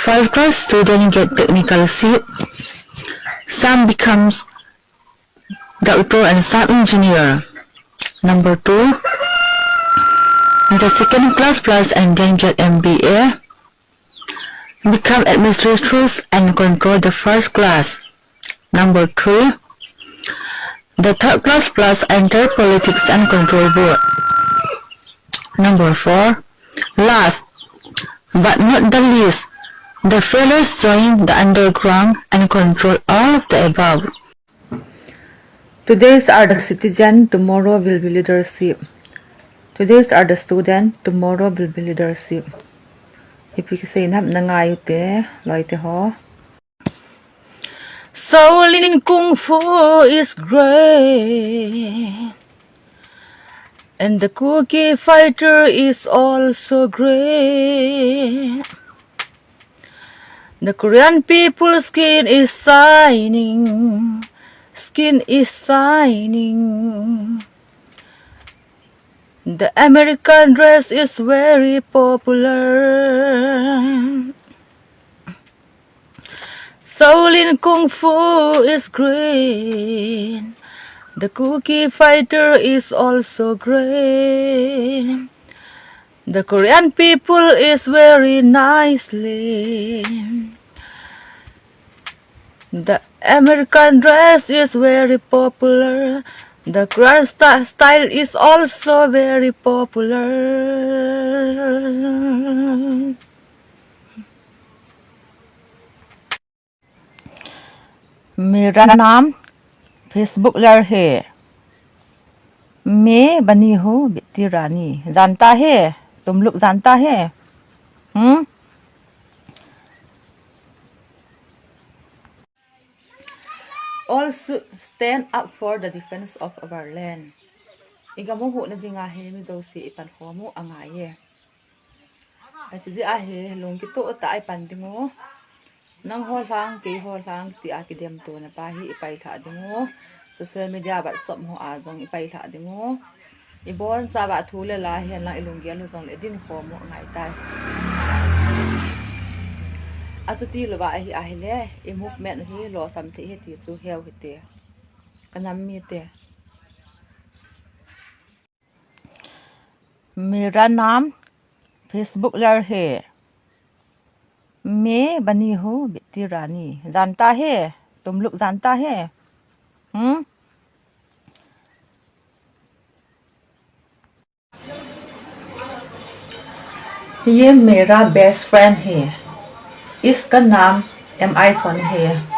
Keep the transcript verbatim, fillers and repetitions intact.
First class student get technical seat. Some becomes doctor and some engineer. Number two, the second class plus and then get M B A. Become administrators and control the first class. Number three, the third class plus enter politics and control board. Number four, last but not the least, the failures join the underground and control all of the above. Today's are the citizen, tomorrow will be leadership. Today's are the student, tomorrow will be leadership. Ipi kisei nam na ngai ute, loi te ho. Shaolin Kung Fu is great, and the Kuki Fighter is also great. The Korean people's skin is shining, skin is shining. The American dress is very popular. Shaolin Kung Fu is great. The Kuki Fighter is also great. The Korean people is very nicely. The American dress is very popular. The Korean sta- style is also very popular. मेरा नाम फेसबुक लर है। मैं बनी हूँ बिट्टी रानी। जानता है? तुम लोग जानता है? हम्म? All should stand up for the defense of our land. I gam u huhna dinga hi mi jouse i pankhom u angai e. Achi jeh a hi lung kitoh tah a i pan ding u. Nangho lhang, keiho lhang, tia kidemtona pa hi i pailhah ding u. Social media, WhatsApp ho a jong i pailhah ding u. I boncha uva thu le la hihen lang i lunggel u jongle dinkhom u angai tai. Achuti louva ahi ahile, i movement u hi losam thei ahi ti chu heu hite. Ka nam mite. मेरा नाम फेसबुक लर है। मैं बनी हूँ बिट्टी रानी। जानता है? तुम लोग जानता है? हम्म? ये मेरा बेस्ट फ्रेंड है। इसका नाम एम आई फोन है।